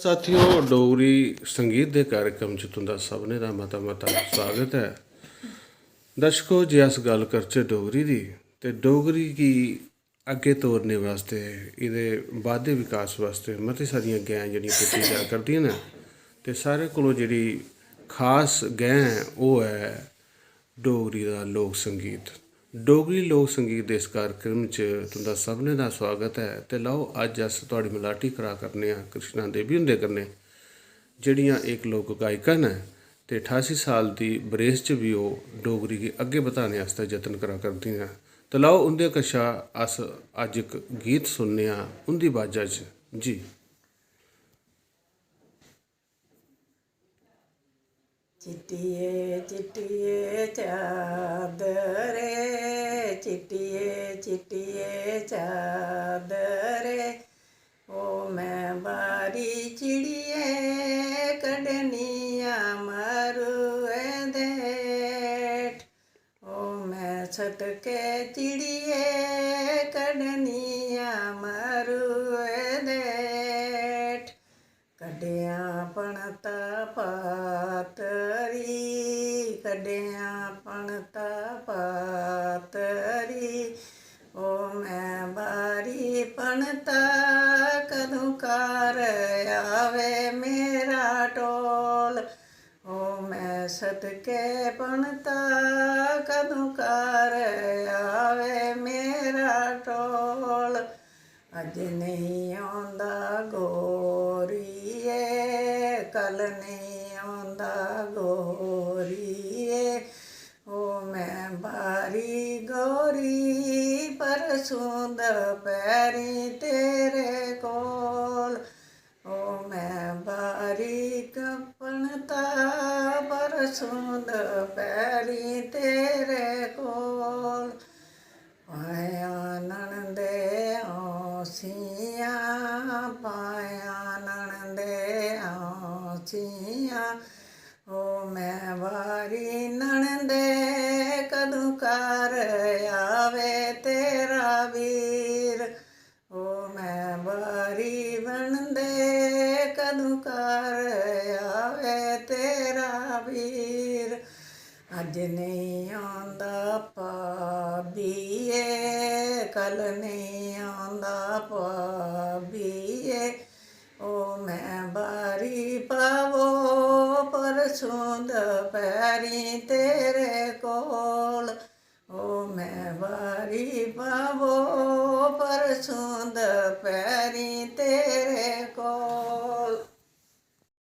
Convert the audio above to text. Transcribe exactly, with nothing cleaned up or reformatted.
साथियो, डोगरी संगीत दे कार्यक्रम च तुं'दा सभनें दा मता-मता स्वागत ऐ। दर्शको, जे अस गल्ल करचै डोगरी दी, ते डोगरी गी अग्गें तोरने बास्तै, एह्दे बाद्धे विकास बास्तै मती सारियां गैं जेह्ड़ियां पुट्टियां जा करदियां न, ते सारें कोला जेह्ड़ी खास गैं ऐ, ओह् ऐ डोगरी दा लोक संगीत। डोगरी लोक संगीत दे इस कार्यक्रम च तुं'दा सभनें दा स्वागत ऐ। ते लैओ, अज्ज अस थुआढ़ी मलाटी करा करने आं कृष्णा देवी हुंदे कन्नै, जेह्ड़ियां इक लोक गायिका न ते ठासी साल दी बरेस च बी ओह् डोगरी गी अग्गें बधाने आस्तै जतन करा करदियां न। ते लैओ, उं'दे कशा अस अज्ज इक गीत सुनने आं उं'दी बाजा च। जी। चिट्टिये चिट्टिये चादरे, चिट्टिये चिट्टिये चादरे, ओ मैं बारी चिड़िये कड्ढनियां मरुए दे हेठ। ओ मैं सदके चिड़िये कड्ढनियां मरुए दे हेठ। कड्ढेआं पणता पातरी, कड्ढेआं पणता पातरी। ओ मैं बारी पणता, कदूं घर आवे मेरा टोल। ओ मैं सदके पणता, कदूं घर आवे मेरा टोल। अज्ज नेईं औंदा गोरिये, कल नेईं औंदा गोरिये। ओ मैं बारी गोरी, परसूं दपैरीं तेरे कोल। ओ मैं बारी कपनता, परसूं दपैरीं तेरे कोल। पायां नणदे औंसियां, पायां नणदे औंसियां। ओ मैं बारी नणदे, कदूं घर आवे तेरा वीर। ओ मैं बारी बनदे, कदूं घर आवे तेरा वीर। अज्ज नेईं औंदा भाबिये, कल नेईं औंदा भाबिये। ओ मैं बारी पावो, परसूं दपैरीं तेरे कोल। ओ मैं बारी पावो, परसूं